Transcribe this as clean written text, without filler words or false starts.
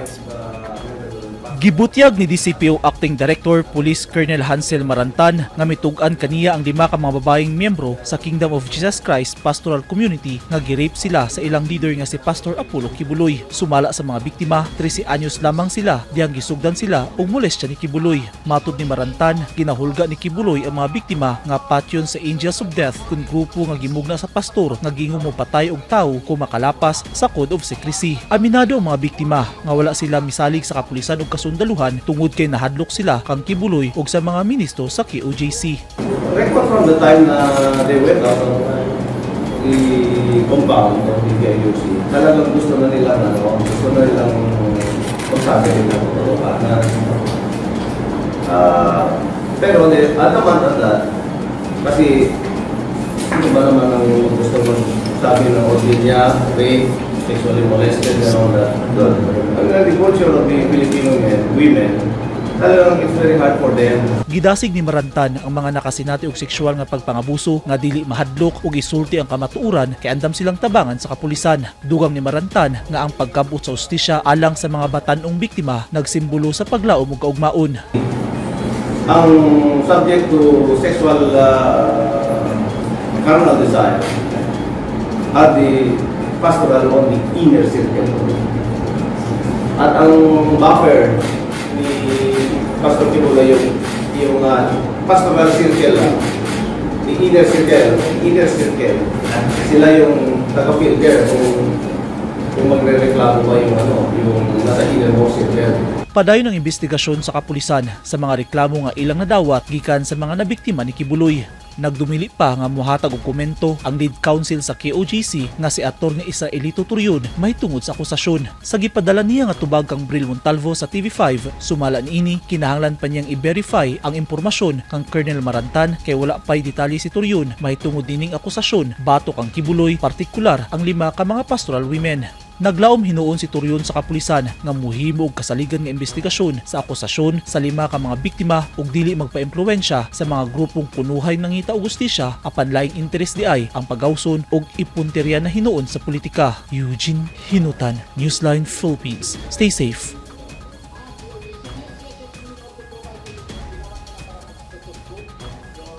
Five members of the Gibutyag ni DCPO Acting Director Police Colonel Hansel Marantan nga mitug-an kaniya ang lima ka mga babaeng miyembro sa Kingdom of Jesus Christ Pastoral Community nga gi-rape sila sa ilang leader nga si Pastor Apollo Quiboloy. Sumala sa mga biktima, 13 anyos lamang sila diyang gisugdan sila og molestya ni Quiboloy. Matud ni Marantan, ginahulga ni Quiboloy ang mga biktima nga patyon sa Angels of Death kun grupo nga gimugna sa pastor nga giingong mopatay og tawo kung makalapas sa Code of Secrecy. Aminado ang mga biktima nga wala sila misalig sa kapulisan ug kasundaluhan tungod kay nahadlok sila kang Quiboloy ug sa mga ministro sa KOJC. Record from the time na they went out of the compound of the KIUC, talagang gusto na nila na, ano, gusto na nilang magsabi nila ng katotohanan. Pero adamant at that, kasi sino ba naman ang gusto magsabi ng ordeal niya, rape, sexually molested, and all that? Doon. Ang the culture of the Filipino men, women, talagang it's very hard for them. Gidasig ni Marantan ang mga nakasinati og sexual nga pagpangabuso nga dili mahadlok og isulti ang kamatuoran kay andam silang tabangan sa kapulisan. Dugang ni Marantan nga ang pagkabot sa hustisya alang sa mga batan-ong biktima nagsimbolo sa paglaom ug kaugmaon. Ang subject to sexual carnal desire are the pastoral on the inner circle. At ang buffer ni Pastor Quiboloy yung pastoral circle lang, the inner circle, sila yung taga-filter kung magre-reklamo ba yung ano, yung nasa innermost circle. Padayon ang investigasyon sa kapulisan sa mga reklamo nga ilang nadawat gikan sa mga nabiktima ni Quiboloy. Nagdumili pa nga mohatag og komento ang lead counsel sa KOJC nga si Atty. Israelito Torreon mahitungod sa akusasyon. Sa gipadala niya nga tubag kang Bril Montalvo sa TV5, sumala niini, kinahanglan pa niyang i-verify ang impormasyon kang Colonel Marantan kay wala pa'y detalye si Torreon mahitungod nining akusasyon batok kang Quiboloy, partikular ang lima ka mga pastoral women. Naglaom hinuon si Torreon sa kapulisan nga muhimo og kasaligan nga investigasyon sa akusasyon sa lima ka mga biktima ug dili magpaimpluwensya sa mga grupong kunuhay nangita og hustisya apan laing interes diay ang pagawson ug ipuntirya na hinuon sa politika. Eugene Hinutan, Newsline Philippines. Stay safe.